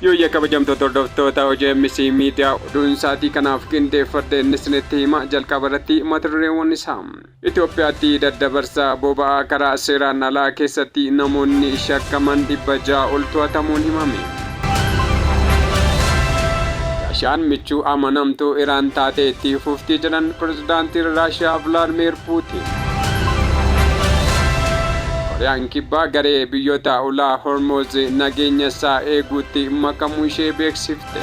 Yooyya kabajamtoota hordoftoota OJMC Miidiyaa, oduun sa'aatii kanaaf qindeeffadhe inni isinitti hima. Jalqaba irratti mata dureewwan isaa. Itoophiyaatti daddabarsa boba'aa karaa seeraan alaa keessatti namoonni shakkaman 600 ol to'atamuun himame. Raashiyaan michuu amanamtuu Iraan taatee itti fufti jedhan pirezidaantiin Raashiyaa Vilaadmiir Puutiin. Kooriyaan Kibbaa garee biyyoota ulaa Hormuz nageenya isaa eeguutti makamuu ishee beeksifte.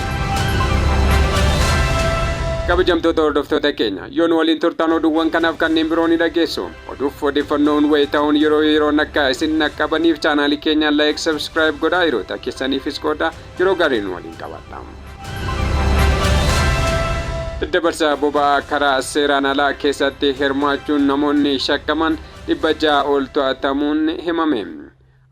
Kabajamtoota hordoftoota keenya, yoo nu waliin turtan oduuwwan kanaaf kanneen biroo ni dhageessu. Oduuf odeeffannoon wayitaa'uun yeroo yeroon akka isin dhaqqabaniif chaanaalii keenya like, subscribe godhaa, hiriyoota keessaniifis qoodaa. Yeroo gaarii nu waliin qabaadhaa. Daddabarsa boba'aa karaa seeraan alaa keessatti hirmaachuun namoonni shakkaman 600 ol to'atamuun himame.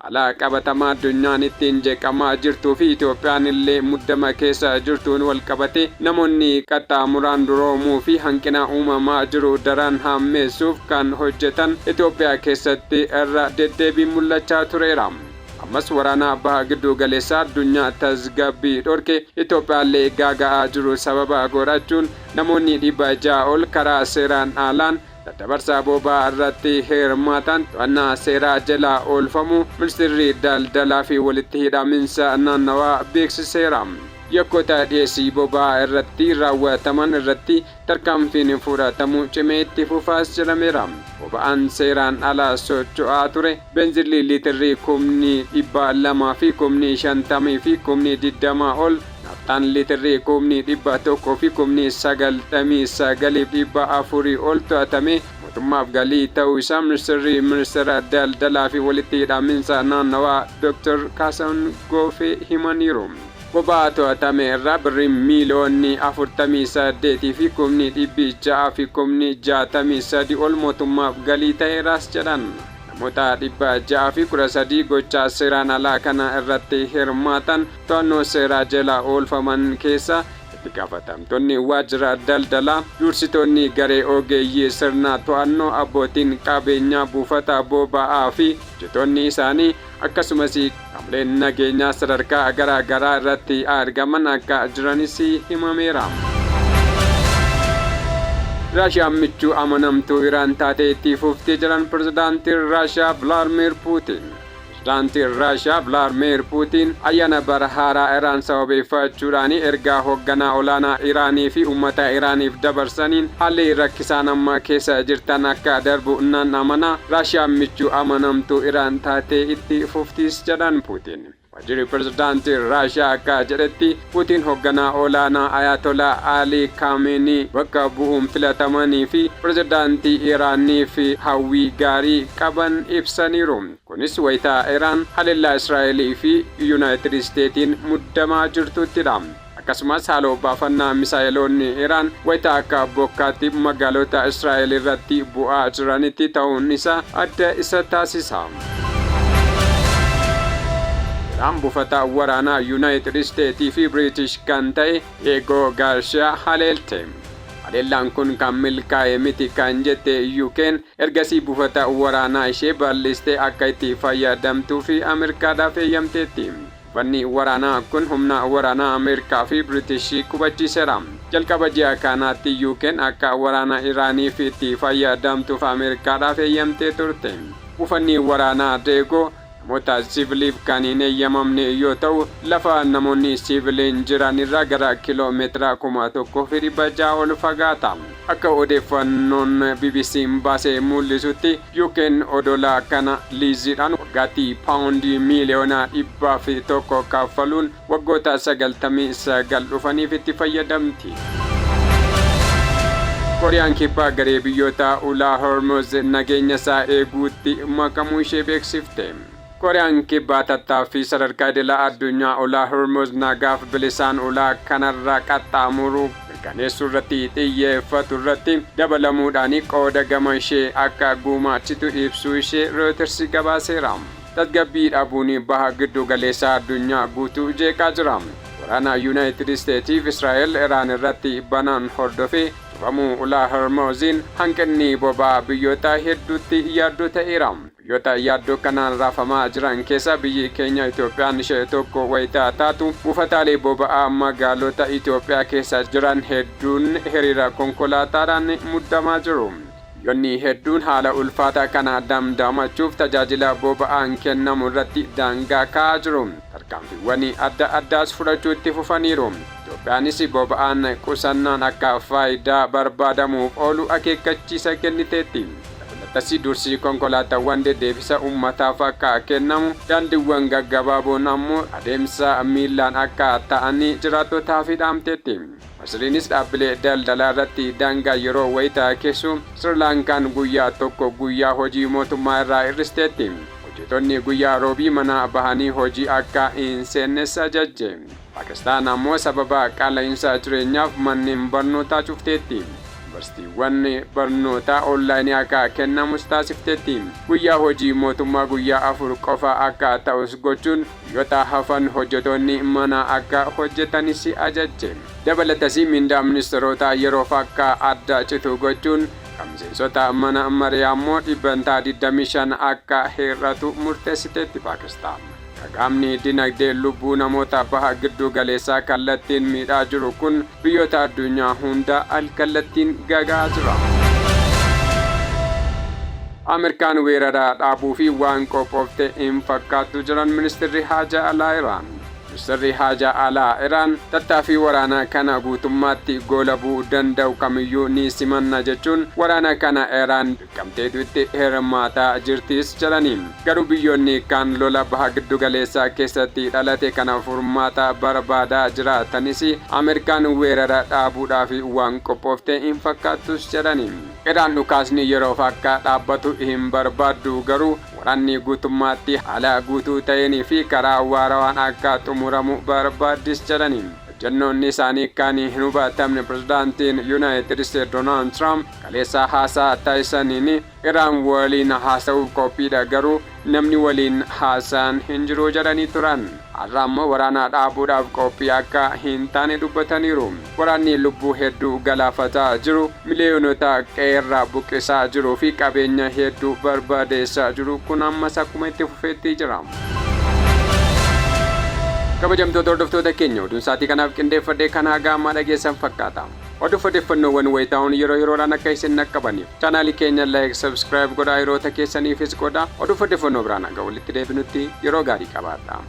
Haala qabatamaa addunyaan ittiin jeeqamaa jirtuu fi Itoophiyaan illee muddama keessa jirtuun walqabatee namoonni qaxxaamuraan duroomuu fi hanqina uumamaa jiru daran hammeessuuf kan hojjetan Itoophiyaa keessatti irra deddeebiin mul'achaa tureera. Ammas waraana Baha Gidduu Galeessaa addunyaa tasgabbii dhorke Itoophiyaallee gaaga'aa jiru sababa godhachuun namoonni 600 ol karaa seeraan alaan daddabarsa boba'aa irratti hirmaatan to'annaa seeraa jala oolfamuu Ministeerri Daldalaa fi Walitti Hidhaminsa Naannawaa beeksiseera. Yakkoota dhiyeessii boba'aa irratti raawwataman irratti tarkaanfiin fudhatamu cimee itti fufaas jedhameera. Boba'aan seeraan ala socho'aa ture beenzilli liitirri kumni 200 fi kumni 50 fi kumni 20 ol, naafxaan liitirri kumni 100 fi kumni 99 fi 400 ol to'atamee mootummaaf galii ta'uu isaa Ministirri Ministeera Daldalaa fi Walitti Hidhaminsa Naannawaa Dooktar Kaasahuun Goofee himaniiru. Boba'aa to'atame irraa birriin miiliyoonni 48 fi kumni dhibbi 6 fi kumni 63 ol mootummaaf galii ta'eeraas jedhan. Namoota 613 gochaa seeraan alaa kana irratti hirmaatan to'annoo seeraa jela oolfaman keessaa itti gaafatamtoonni waajjira daldalaa, dursitoonni garee ogeeyyii sirna to'annoo, abbootiin qabeenyaa buufata boba'aa fi hojjetoonni isaanii akkasumas qaamoleen nageenyaa sadarkaa garaa garaa irratti argaman akka jiranis himameera. Raashiyaan michuu amanamtuu Iraan taatee itti fufti jedhan pirezidaantiin Raashiyaa Vilaadmiir Puutiin. Pirezidaantiin Raashiyaa Vilaadmiir Puutiin ayyaana bara haaraa Iraan sababeeffachuudhaan ergaa hoogganaa olaanaa Iraanii fi uummata Iraaniif dabarsaniin, haalli rakkisaan amma keessa jirtan akka darbu nan amana, Raashiyaan michuu amanamtuu Iraan taatee itti fuftis jedhan Puutiin. Waajjirri pirezidaantii Raashiyaa akka jedhetti, Puutiin hoogganaa olaanaa Ayatolaa Alii Kaameenii bakka bu'uun filatamanii fi pirezidaantii Iraaniif hawwii gaarii qaban ibsaniiru. Kunis wayita Iraan haleellaa Israa'elii fi Yunaayitid Isteetiin muddamaa jirtuttidha. Akkasumas haaloo baafannaa misaa'eloonni Iraan wayita akka bokkaatti magaalota Israa'el irratti bu'aa jiranitti ta'uun isaa adda isa taasisa. Iraan buufata waraanaa Yunaayitid Isteetii fi Biriitish kan ta'e Diyeegoo Gaarshiyaa haleelte. Haleellaan kun kan milkaa'e miti kan jette UK'n, ergasii buufata waraanaa ishee bal'istee akka itti fayyadamtuuf Ameerikaadhaaf eeyyamteetti. Buufanni waraanaa kun humna waraanaa Ameerikaa fi Biriitish qubachiiseera. Jalqaba ji'a kanaatti UK'n akka waraana Iraaniif itti fayyadamtuuf Ameerikaadhaaf eeyyamtee turte. Buufanni waraanaa Deegoo namoota siiviliif kan hin eeyyamamne yoo ta'u, lafa namoonni siiviliin jiran irraa gara kiiloo meetira 1600 ol fagaata. Akka odeeffannoon BBC'n baase mul'isutti, UK'n odola kana liiziidhaan waggaatti paawundii miiliyoona 101 kaffaluun waggoota 99 dhufaniif itti fayyadamti. Kooriyaan Kibbaa garee biyyoota ulaa Hormuz nageenya isaa eeguutti makamuu ishee beeksifte. Kooriyaan Kibbaa tattaaffii sadarkaa idila addunyaa ulaa Hormuz nagaaf bilisaan ulaa kanarra qaxxaamuru mirkaneessuu irratti xiyyeeffatu irratti dabalamuudhaan qooda gama ishee akka gumaachitu ibsuu ishee Reuters gabaaseera. Tasgabbii dhabuun Baha Giddu Galeessaa addunyaa guutuu jeeqaa jira. Waraana Yunaayitid Isteetiif Israa'el Iraan irratti banan hordofee cufamuu ulaa Hormuuziin hanqinni boba'aa biyyoota hedduutti yaaddoo ta'eera. Biyyoota yaaddoo kanaan raafamaa jiran keessa biyyi keenya Itoophiyaan ishee tokko wayitaa taatu, buufataalee boba'aa magaalota Itoophiyaa keessa jiran hedduun hiriira konkolaataadhaan muddamaa jiru. Biyyoonni hedduun haala ulfaataa kana damdamachuuf tajaajila boba'aan kennamu irratti daangaa kaa'aa jiru. Tarkaanfiiwwan adda addaas fudhachuu itti fufaniiru. Itoophiyaanis boba'aan qusannaan akka faayidaa barbaadamuuf oolu akeekkachiisa kenniteetti. Dabalatas dursi konkolaataawwan deddeebisa uummataaf akka kennamu, daandiiwwan gaggabaaboon ammoo adeemsa miilaan akka ta'an jiraattotaaf dhaamteetti. Masriinis dhaabbilee daldalaa irratti daangaa yeroo wayitaa keessu, Sirilaankaan guyyaa tokko guyyaa hojii mootummaa irraa hir'isteetti. Hojjettoonni guyyaa Roobii mana bahanii hojii akka hin seennes ajajje. Paakistaan ammoo sababa qaala'insa jireenyaaf manneen barnootaa cufteetti. Yuunivarsiitiiwwan barnootaa onlaayinii akka kennamus taasifteetti. Guyyaa hojii mootummaa guyyaa 4 qofa akka ta'us gochuun guyyoota hafan hojjettoonni mana akka hojjetanis ajajje. Dabalatas mindaa ministeerotaa yeroof akka adda citu gochuun kan miseensota mana maree ammoo dhibbantaa 25 akka hir'atu murteessiteetti Paakistaan. Qaamni dinagdee lubbuu namoota baha giddu galeessaa kallattiin miidhaa jiru kun biyyoota addunyaa hunda alkallattiin gagaa jira. Ameerikaan weerara dhaabuu fi waan qophoofte hin fakkaattu jiran ministeerri haajaa alaa Iraan. Ministeerri haajaa alaa Iraan tattaaffii waraanaa kana guutummaatti goolabuu danda'u kamiyyuu ni simanna jechuun waraana kana Iraan dirqamteetu itti hirmaataa jirtis jedhani. Garuu biyyoonni kaan lola baha giddu galeessaa keessatti dhalate kana furmaata barbaadaa jiraatanis Ameerikaan weerara dhaabuudhaaf waan qophoofte hin fakkaattus jedhani. Iraan dhukaasni yeroof akka dhaabbatu hin barbaaddu, garuu waraanni guutummaatti haala guutuu ta'eenii fi karaa waarawaan akka xumuramu barbaaddis jedhani. Hojjennoonni isaanii kan hin hubatamne pirezidaantiin Yuunaayitid Isteetsi Doonaald Tiraamp kaleessa haasaa taasisaniin Iraan waliin haasa'uuf qophiidha, garuu namni waliin haasa'an hin jiru jedhanii turan. Har'a ammoo waraana dhaabuudhaaf qophii akka hin taane dubbataniiru. Waraanni lubbuu hedduu galaafataa jiru, miliyoonota qe'eerraa buqqisaa jiruu fi qabeenya hedduu barbadeessaa jiru kun ammas akkuma itti fufeetti jira. Kabajamtoota hordoftoota keenya, oduun sa'aatii kanaaf qindeeffadhee kan haga ammaa dhageessan fakkaata. Oduuf odeeffannoowwan wayitaa'uun yeroo yeroodhaan akka isin naqqabaniif chaanaalii keenya like, subscribe godhaa, hiriyoota keessaniifis godhaa. Oduuf odeeffannoo biraan haga walitti deebinutti yeroo gaarii qabaadha.